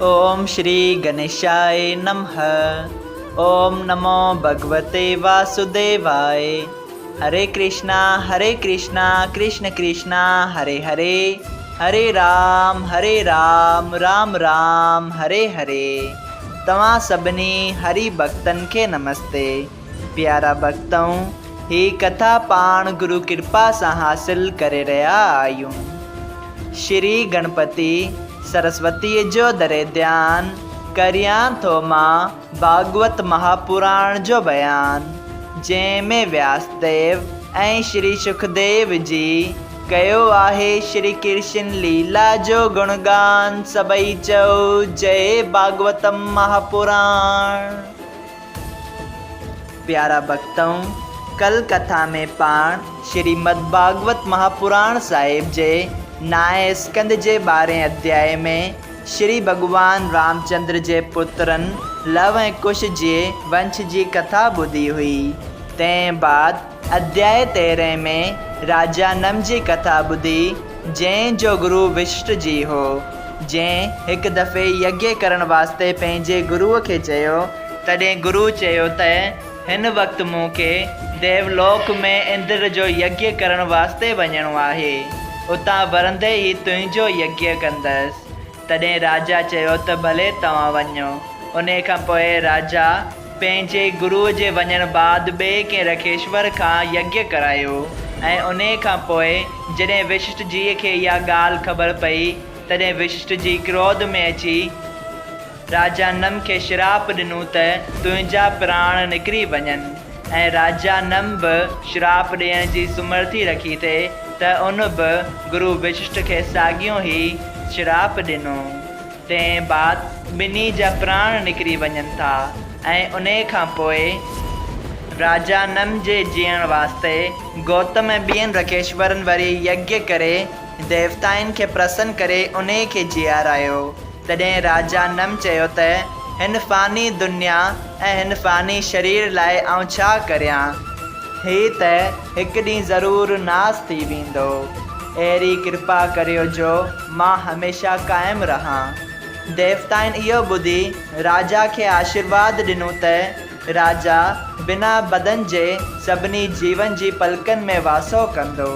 اوم شري گنيشاء نمھ اوم نمو ڀڳوتي واسوديواء هري ڪرشنا هري ڪرشنا ڪرشن ڪرشنا هري هري هري رام هري رام رام رام هري هري توهان سڀني هري ڀڳتن کي نمستي پيارا ڀڳتؤ هي ڪٿا پاڻ گرو ڪرپا سان حاصل ڪري رهيا آهيون شري گڻپتي سرسوتيء جو دري ڌيان، ڪريان ٿو مان ڀاڳوت مهاپراڻ جو بيان، جنهن ۾ وياس ديو ۽ شري شڪديو جي ڪيو آهي شري ڪرشن ليلا جو گڻگان، سڀئي چئو جئي ڀاڳوتم مهاپراڻ. پيارا ڀڳتؤ! ڪل ڪٿا ۾ پاڻ شريمد ڀاڳوت مهاپراڻ صاحب جي نائين اسڪنڌ جي ٻارهين اڌيائي ۾ شري ڀڳوان رامچندر جي پترن لو ۽ ڪش جي ونش جي ڪٿا ٻڌي هئي. تنهن بعد اڌيائي تيرهين ۾ راجا نم جي ڪٿا ٻڌي، جنهن جو گرو وشٽ جي هو. جنهن هڪ دفعي يگيه ڪرڻ واسطي پنهنجي گروء کي چيو، تڏهن گروء چيو ته هن وقت مون کي ديولوڪ ۾ اندر جو يگيه ڪرڻ واسطي وڃڻو آهي، اتان ورندي ئي تنهنجو يگيه ڪندس. تڏهن راجا چيو ته ڀلي توهان وڃو. انهيء کان پوء راجا پنهنجي گروء جي وڃڻ بعد ٻئي ڪنهن رکيشور کان يگيه ڪرايو ۽ انهيء کان پوء جڏهن وششٽ جيء کي اها ڳالهه خبر پئي، تڏهن وششٽ جي ڪروڌ ۾ اچي راجا نم کي شراپ ڏنو ته تنهنجا پراڻ نڪري وڃن ۽ راجا نم به شراپ ڏيڻ جي سمرٿي رکي ٿي ته ان به گرو وششٽ کي ساڳيو ئي شراپ ڏنو. تنهن بعد ٻنهي جا پراڻ نڪري وڃن ٿا ۽ انهي کان پوء راجا نم جي جيئڻ واسطي گوتم ۽ ٻين رکيشورن وري يگيه ڪري ديوتائن کي پرسن ڪري انهي کي جيارايو. تڏهن راجا نم چيو ته، هن فاني دنيا ۽ هن فاني شرير لاء آئون ڇا ڪريان؟ هي ته هڪ ڏينهن ضرور ناس ٿي ويندو. اهڙي ڪرپا ڪريو جو مان هميشه قائم رهان. ديوتائن اهو ٻڌي راجا کي آشيرواد ڏنو ته، راجا بنا بدن جي سڀني جيون جي پلڪن ۾ واسو ڪندو.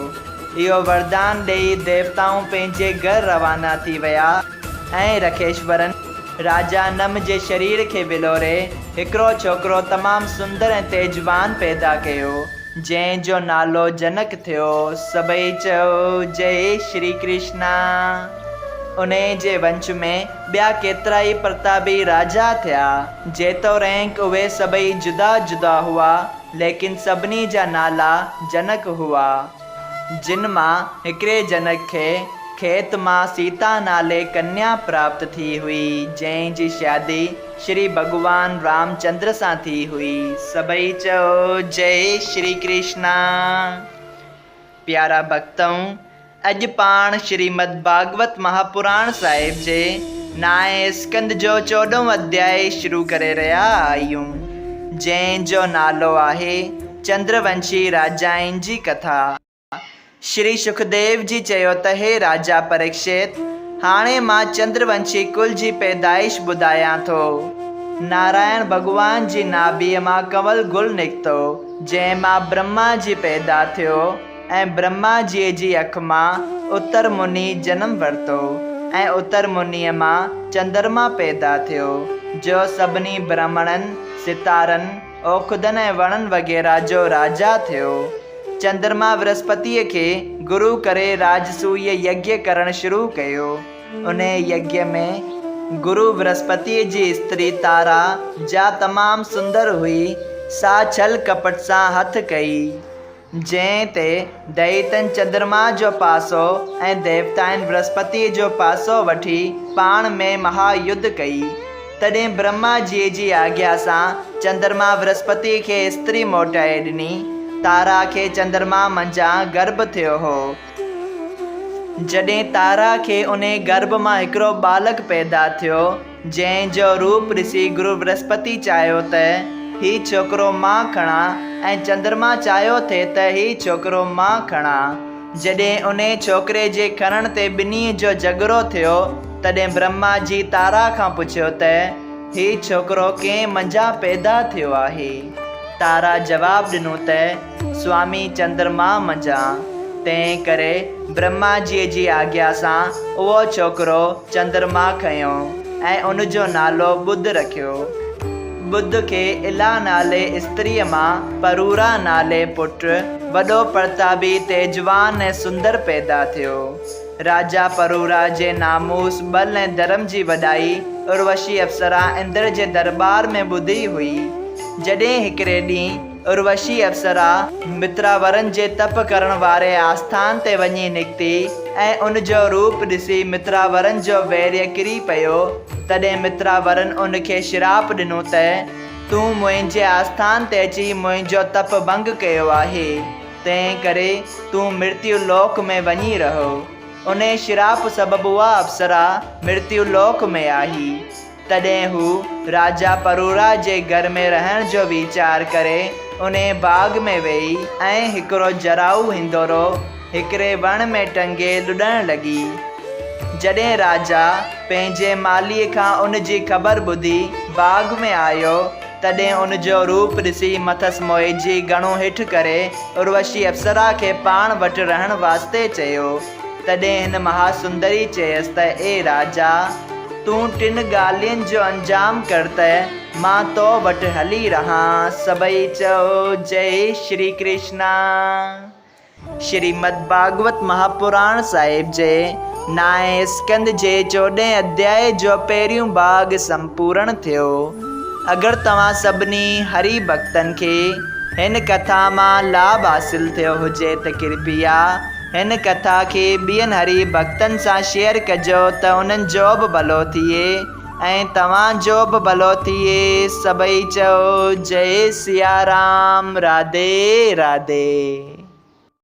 اهو وردان ڏيئي ديوتائون پنهنجي گهر روانا ٿي ويا ۽ رکيشورن راجا نم جي شرير کي ولوري هڪڙو ڇوڪرو تمام سندر ۽ تيجوان پيدا ڪيو، جنهن جو نالو جنڪ ٿيو. سڀئي چئو جئي شري ڪرشنا. انهيء جي ونش ۾ ٻيا ڪيترائي پرتابي راجا ٿيا. جيتوڻيڪ اهي سڀئي جدا جدا هئا، ليڪن سڀني جا نالا جنڪ هئا. جن مان هڪڙي جنڪ کي کيت مان سيتا نالي ڪنيا پراپت ٿي هئي، جنهن جي شادي شري ڀڳوان رامچندر سان ٿي هئي. سڀئي چئو جئي شري ڪرشنا. پيارا ڀڳتؤ! اڄ پاڻ شريمد ڀاڳوت مهاپراڻ صاحب جي نائين اسڪنڌ جو چوڏهون اڌيائي شروع ڪري رهيا آهيون، جنهن جو نالو آهي چندرونشي راجائن جي ڪٿا. شري شڪديو جي چيو ته هي راجا پريڪشت! هاڻي مان چندرونشي ڪل جي پيدائش ٻڌايان ٿو. نارائڻ ڀڳوان جي ناڀيء مان ڪنول گل نڪتو، جنهن مان برهما جي پيدا ٿيو. ۽ برهما جيء جي اک مان اتر مني جنم ورتو ۽ اتر منيء مان چندرما پيدا ٿيو، جو سڀني برهمڻن، ستارن، اوکدن ۽ وڻن وغيره جو راجا ٿيو. چندرما ورهسپتيء کي گرو ڪري راجسويه يگيه ڪرڻ شروع ڪيو. انهيء يگيه ۾ گرو ورهسپتيء جي استري تارا، جا تمام سندر هئي، سا ڇل ڪپٽ سان هٿ ڪئي. جنهن تي دئيتن چندرما جو پاسو ۽ ديوتائن برهسپتيء جو پاسو وٺي پاڻ ۾ مها يڌ ڪئي. تڏهن برهما جيء جي آگيا سان چندرما برهسپتيء کي استري موٽائي ڏني. تارا کي چندرما منجهان گرڀ ٿيو هو. جڏهن تارا کي انهي گرڀ مان هڪڙو ٻالڪ پيدا ٿيو، جنهن جو روپ ڏسي گرو برهسپتي چاهيو ته هي ڇوڪرو مان کڻان ۽ چندرما چاهيو ٿي ته هي ڇوڪرو مان کڻان. جڏهن انهي ڇوڪري جي کڻڻ تي ٻنهي جو جهڳڙو ٿيو، تڏهن برهما جي تارا کان پڇيو ته، هي ڇوڪرو ڪنهن منجهان پيدا ٿيو آهي؟ تارا جواب ڏنو ته، سوامي چندرما منجهان. تنهن ڪري برهما جيء جي آگيا سان اهو ڇوڪرو چندرما کنيو ۽ ان جو نالو ٻڌ رکيو. ٻڌ کي الا نالي استريء مان پرورا نالي پٽ وڏو پرتابي، تيجوان ۽ سندر پيدا ٿيو. راجا پرورا جي ناموس، ٻل ۽ ڌرم جي وڏائي اروشي اپسرا اندر جي درٻار ۾ ٻڌي هئي. جڏهن هڪڙي ڏينهن اروشي اپسرا متراورن جي تپ ڪرڻ واري آسٿان تي وڃي نڪتي ۽ ان جو روپ ڏسي متراورن جو ويريه ڪري پيو، تڏهن متراورن ان کي شراپ ڏنو ته، تون منهنجي آسٿان تي اچي منهنجو تپ ڀنگ ڪيو آهي، تنهن ڪري تون مرتيو لوڪ ۾ وڃي رهه. انهيء شراپ سبب اها اپسرا مرتيو لوڪ ۾ آهي. تڏهن هو راجا پرورا جي گهر ۾ رهڻ جو ويچار ڪري انهيء باغ ۾ ويئي ۽ هڪڙو جرائو هندورو هڪڙي وڻ ۾ ٽنگي لڏڻ لڳي. جڏهن راجا پنهنجي مالهيء کان ان جي خبر ٻڌي باغ ۾ آيو، تڏهن ان جو روپ ڏسي مٿس موهجي گهڻو هٺ ڪري اروشي اپسرا کي پاڻ وٽ رهڻ واسطي چيو. تڏهن هن مهاسندري چيس ته اي راجا! تون ٽن ڳالهين جو انجام ڪر ته مان تو وٽ هلي رهان. سڀئي چئو، جئي شري ڪرشنا. شريمد ڀاڳوت مهاپراڻ صاحب جي نائين اسڪنڌ جي چوڏهين اڌيائي جو پهريون ڀاڳ سمپورڻ ٿيو. اگر توهان سڀني هري ڀڳتن کي هن ڪٿا مان لاڀ حاصل ٿيو هجي ته ڪرپيا هن ڪٿا کي ٻين هري ڀڳتن سان شيئر ڪجو ته انهن جو به ڀلو ٿئي ۽ توهان جو به ڀلو ٿئي سڀئي چئو جئي سيارام راڌي راڌي.